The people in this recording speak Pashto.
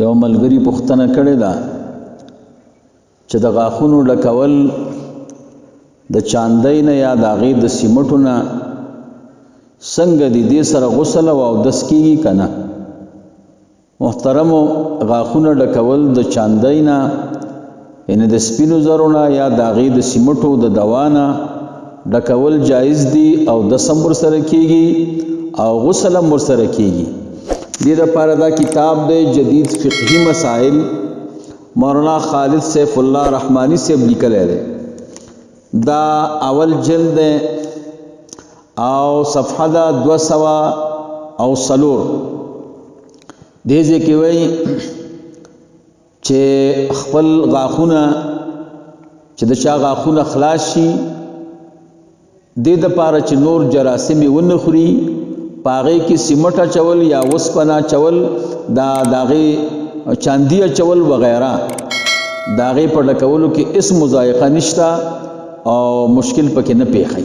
یو ملګري پوښتنه کړې ده چې د غاښونو ډکول د چاندۍ نه یا د هغې د سیمټو نه څنګه دي، دې سره غسل او اودس کېږي که نه؟ محترمو، غاښونه ډکول د چاندۍ نه، یعنې د سپینو زرو نه یا د هغې د سیمټو د دوا نه ډکول جایز دي، او دس هم ورسره کېږي او غسل هم ورسره کېږي. دې دپاره دا کتاب دی، جدید فقهي مسائل، مولانا خالد سیف الله رحمانی صاحب لیکلی دی. دا اول جلد دی او صفحه ده 204. دې ځای کې وایي چې خپل غاښونه، چې د چا غاښونه خلاص شي، دې دپاره چې نور جراثیم یې ونه خوري، په هغې کې سیمټ اچول یا وسپنه اچول، دا د هغې چاندي اچول وغیره، د هغې په ډکولو کې هېڅ مضایقه نشته او مشکل پکې نه پیښوي.